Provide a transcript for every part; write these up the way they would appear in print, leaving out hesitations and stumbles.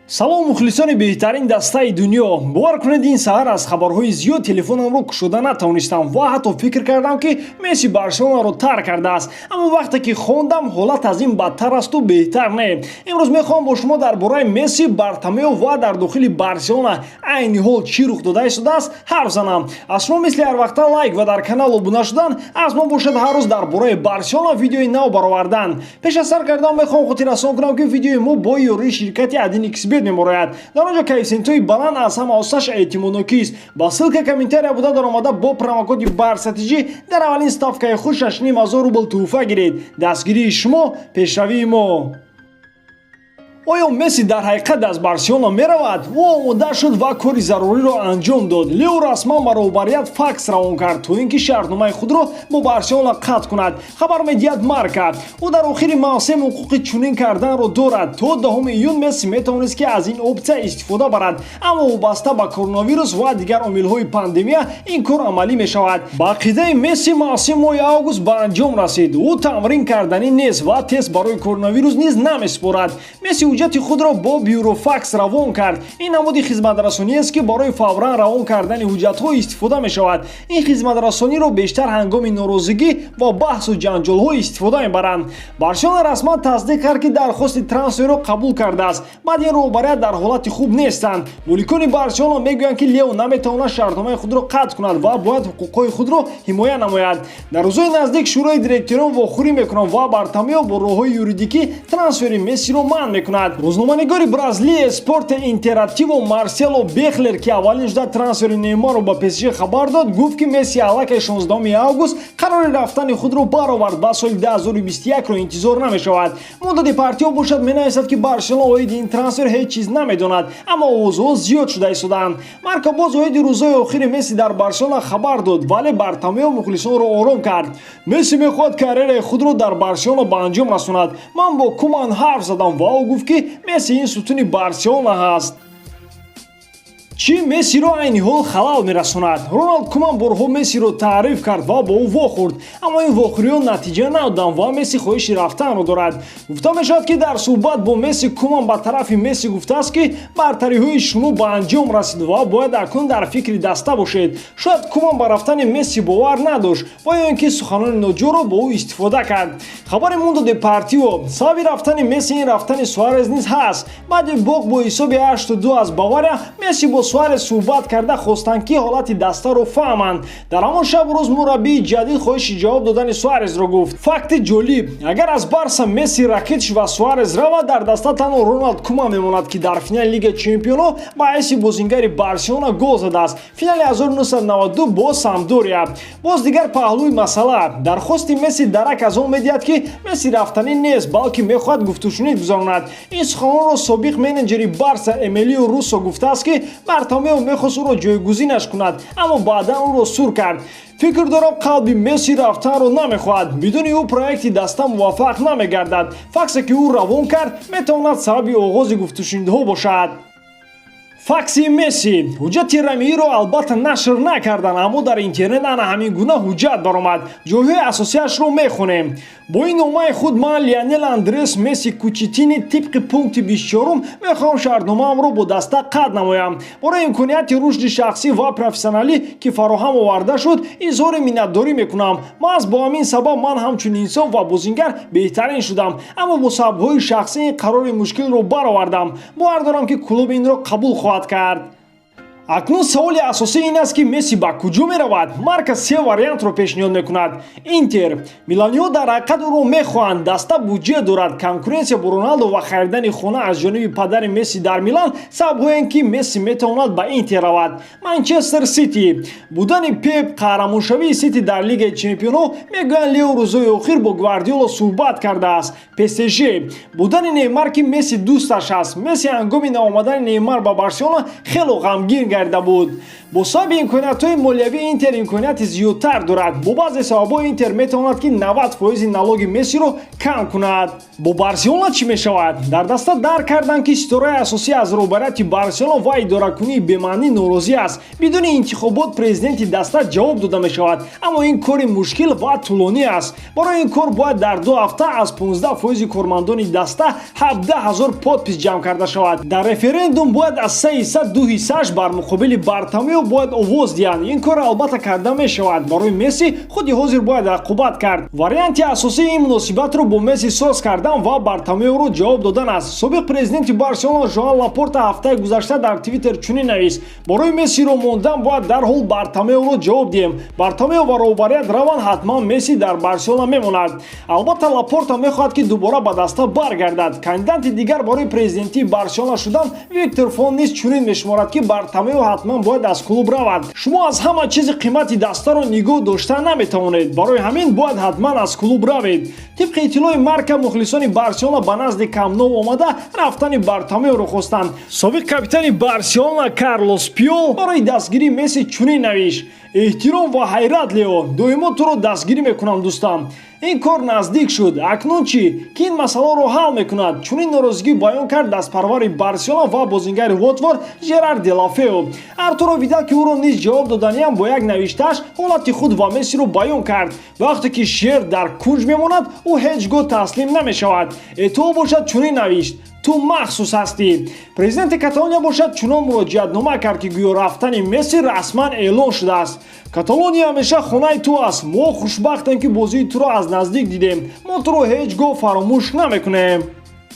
Салом, мухлисони беҳтарин дастаи дунё! Бовар кунед, ин саҳар аз хабарҳои зиёд телефонамро кушода натавонистам ва ҳатто фикр кардам, ки Месси Барселонаро тарк кардааст. Аммо вақте ки хондам, ҳолат аз ин бадтар асту беҳтар не. Имрӯз мехоҳам бо шумо дар бораи Месси, Бартомео ва дар дохили Барселона айни ҳол чӣ рух дода истодааст, ҳарф занам. Аз шумо мисли ҳар вақта лайк ва дар канал обуна шудан. Аз мо бошад ҳар рӯз дар бораи Барселона видеои нав баровардан. Пеш аз сар кардан мехоҳам хотиррасон кунам, ки видеои мо бо ёрии ширкати 1xBet мебарояд. Дар он ҷо коэффисиентҳои баланд, аз ҳама осаш эътимоднокист. Ба ссылка комментария буда даромада, бо промокоди БАРСАТИЖ дар аввалин ставкаи худ 6500 рубл тӯҳфа гиред. Дастгирии шумо — пешравии мо. Оё Месси дар ҳақиқат аз Барселона меравад? Ӯ омода шуд ва кори заруриро анҷом дод. Лео расман ба роҳбарият факс равон кард, то ин ки шартномаи худро бо Барселона қатъ кунад, хабар медиҳад Марка. Ӯ дар охири мавсим ҳуқуқи чунин карданро дорад. То 10 июн Месси метавонист, ки аз ин опсия истифода барад, аммо вобаста ба коронавирус ва дигар омилҳои пандемия ин кор амалӣ мешавад. Ба ақидаи Месси, мавсим моҳи август ба анҷом расид. Ӯ тамрин карданӣ нест ва тест барои коронавирус низ намесупорад. Месси ҳуҷҷати худро бо бюрофакс равон кард. Ин намуди хизматрасониест, ки барои фавран равон кардани ҳуҷҷатҳо истифода мешавад. Ин хизматрасониро бештар ҳангоми норозигӣ ва баҳсу ҷанҷолҳо истифода мебаранд. Барселона расман тасдиқ кард, ки дархости трансферро қабул кардааст. Баъд ин роҳбарият дар ҳолати хуб нестанд. Моликони Барселона мегӯянд, ки Лео наметавонад шартномаи худро қатъ кунад ва бояд ҳуқуқҳои худро ҳимоя намояд. Дар рӯзҳои наздик шӯрои директорон вохӯрӣ мекунанд ва Бартомео бо роҳҳои юридикӣ трансфери Мессиро манъ мекунад. Рӯзноманигори бразилии Спорте Интерактиво Марсело Бехлер, ки аввалин шуда трансфери Неймарро ба ПСЖ хабар дод, гуфт, ки Месси аллакай 16 август қарори рафтани худро баровард ва соли 2021-ро интизор намешавад. Мундо Депортиво бошад, менависад, ки Барселона оиди ин трансфер ҳеҷ чиз намедонад, аммо овозҳо зиёд шуда истодаанд. Марка боз оиди рӯзҳои охири Месси дар Барселона хабар дод, вале Бартомео мухлисонро ором кард. Месси мехоҳад карьераи худро дар Барселона ба анҷом расонад. Ман бо Куман ҳарф задам ва ӯ гуфт, ки Месси ин сутуни Барселона ҳаст. Чӣ Мессиро айни ҳол халал мерасонад? Роналд Куман борҳо Мессиро таъриф кард ва бо ӯ вохӯрд, аммо ин вохӯриҳо натиҷа надоданд ва Месси хоҳиши рафтанро дорад. Гуфта мешавад, ки дар суҳбат бо Месси Куман ба тарафи Месси гуфтааст, ки бартариҳои шумо ба анҷом расид ва бояд акнун дар фикри даста бошед. Шояд Куман ба рафтани Месси бовар надошт ва ё ин ки суханони ноҷорро бо ӯ истифода кард. Хабари Мундо Депортиво: сабаби рафтани Месси ин рафтани Суарез низ ҳаст. Баъди бохт бо ҳисоби 8-2 аз Бавария Месси бо Суарез суҳбат карда хостанд, ки ҳолати дастаро фаҳманд. Дар ҳамон шабу рӯз мураббии ҷадид хоҳиши ҷавоб додани Суарезро гуфт. Факти ҷолиб: агар аз Барса Месси, Ракитич ва Суарез равад, дар даста танҳо Роналд Куман мемонад, ки дар финали Лигаи чемпионҳо ба ҳайси бозингари Барселона гол задааст, финали 1992 бо Самдория. Боз дигар паҳлӯи масъала: дархости Месси дарак аз он медиҳад, ки Месси рафтанӣ нест, балки мехоҳад гуфтушунид гузаронад. Ин суханонро собиқ менеҷери Барса Эмилио Руссо гуфтааст, ки Бартомео мехост ӯро ҷойгузинаш кунад, аммо баъдан ӯро сур кард. Фикр дорам, қалби Месси рафтанро намехоҳад. Бидуни ӯ проекти даста муваффақ намегардад. Факсе, ки ӯ равон кард, метавонад сабаби оғози гуфтушунидҳо бошад. Факси Месси: ҳуҷҷати рамииро албатта нашр накарданд, аммо дар интернет ана ҳамин гуна ҳуҷҷат баромад. Ҷойҳои асосиашро мехонем. Бо ин номаи худ ман, Лионел Андрес Месси Кучитини, тибқи пункти 24-ум мехоҳам шартномаамро бо даста қатъ намоям. Барои имконияти рушди шахсӣ ва профессионалӣ, ки фароҳам оварда шуд, изҳори миннатдорӣ мекунам. Маҳз бо ҳамин сабаб ман ҳамчун инсон ва бозингар беҳтарин шудам, аммо бо сабабҳои шахсӣ ин қарори мушкилро баровардам. Бовар дорам, ки клуб инро қабул хоҳад кард. Акнун саволи асосӣ ин аст, ки Месси ба куҷо меравад? Марка се вариантро пешниҳод мекунад. Интер: миланиҳо дар ҳақиқат ӯро мехоҳанд. Даста буҷет дорад. Конкуренсия бо Роналдо ва харидани хона аз ҷониби падари Месси дар Милан сабабҳоянд, ки Месси метавонад ба Интер равад. Манчестер Сити: будани Пеп, қаҳрамоншавии Сити дар Лигаи чемпионҳо. Мегӯянд, Лео рӯзҳои охир бо Гвардиоло суҳбат кардааст. ПСЖ: будани Неймар, ки Месси дӯсташ аст. Месси ҳангоми наомадани Неймар ба Барселона хело ғамгин. гардида буд. Бо сабаби имкониятҳои молиявӣ Интер имконияти зиёдтар дорад. Бо баъзе сабабҳо Интер метавонад, ки 90 фоизи налоги Мессиро кам кунад. Бо Барселона чӣ мешавад? Дар даста дарк карданд, ки ситораи асосӣ аз роҳбарияти Барселона ва идоракунии бемаънӣ норозӣ аст. Бидуни интихобот президенти даста ҷавоб дода мешавад, аммо ин кори мушкил ва тӯлонӣ аст. Барои ин кор бояд дар 2 ҳафта аз 15 фоизи кормандони даста 17 ҳазор подпись ҷамъ карда шавад. Дар референдум бояд аз се ҳисса ду ҳиссааш бар муқобили Бартомео бояд овоз диҳанд. Ин кор албатта карда мешавад. Барои Месси худи ҳозир бояд рақобат кард. Варианти асосии ин муносибатро бо Месси соз кардан ва Бартомеоро ҷавоб додан аст. Собиқ президенти Барселона Жоан Лапорта ҳафтаи гузашта дар Твиттер чунин навист: «Барои Мессиро мондан бояд дарҳол Бартомеоро ҷавоб диҳем. Бартомео ва роҳбарият раванд, ҳатман Месси дар Барселона мемонад». Албатта, Лапорта мехоҳад, ки дубора ба даста баргардад. Кандидати дигар барои президентии Барселона шудан, Виктор Фон, низ чунин мешуморад, ки Бартомео ҳатман бояд аз клуб равад. «Шумо аз ҳама чизи қимати дастаро нигоҳ дошта наметавонед, барои ҳамин бояд ҳатман аз клуб равед». Тибқи иттилои Марка, мухлисони Барселона ба назди Камп Ноу омада, рафтани Бартомеоро хостанд. Собиқ капитани Барселона Карлос Пуёл барои дастгирии Месси чунин навишт: «Эҳтиром ва ҳайрат, Лео, доимо туро дастгирӣ мекунам, дӯстам. Ин кор наздик шуд. Акнун чӣ? Ки ин масъаларо ҳал мекунад?» Чунин норозигӣ баён кард дастпарвари Барселона ва бозингари Уотфорд Жерар Делафео. Артуро Видал, ки ӯро низ ҷавоб доданиам, бо як навиштааш ҳолати худ ва Мессиро баён кард: «Вақте ки шер дар кунҷ мемонад, ӯ ҳеҷ гоҳ таслим намешавад». Этоо бошад, чунин навишт: «Ту махсус ҳастӣ». Президенти Каталония бошад, чунон муроҷиатнома кард, ки гӯё рафтани Месси расман эълон шудааст: «Каталония ҳамеша хонаи ту аст. Мо хушбахтем, ки бозии туро аз наздик дидем. Мо туро ҳеҷ гоҳ фаромӯш намекунем».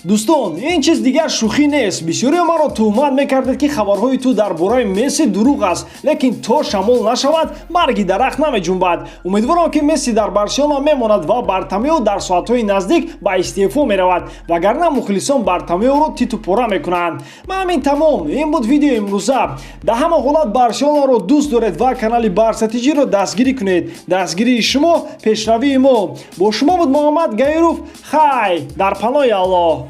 Дӯстон, ин чиз дигар шӯхӣ нест. Бисёриё маро туҳмат мекардед, ки хабарҳои ту дар бораи Месси дурӯғ аст, лекин то шамол нашавад, барги дарахт намеҷунбад. Умедворам, ки Месси дар Барселона мемонад ва Бартомео дар соатҳои наздик ба истеъфо меравад, вагарна мухлисон Бартомеоро титу пора мекунанд. Ма ҳамин тамом. Ин буд видеои имрӯза. Дар ҳама ҳолат Барселонаро дӯст доред ва канали Барса ТЖро дастгирӣ кунед. Дастгирии шумо пешравии мо. Бо шумо буд Муҳаммад Гаиров. Хай, дар паноҳи Аллоҳ.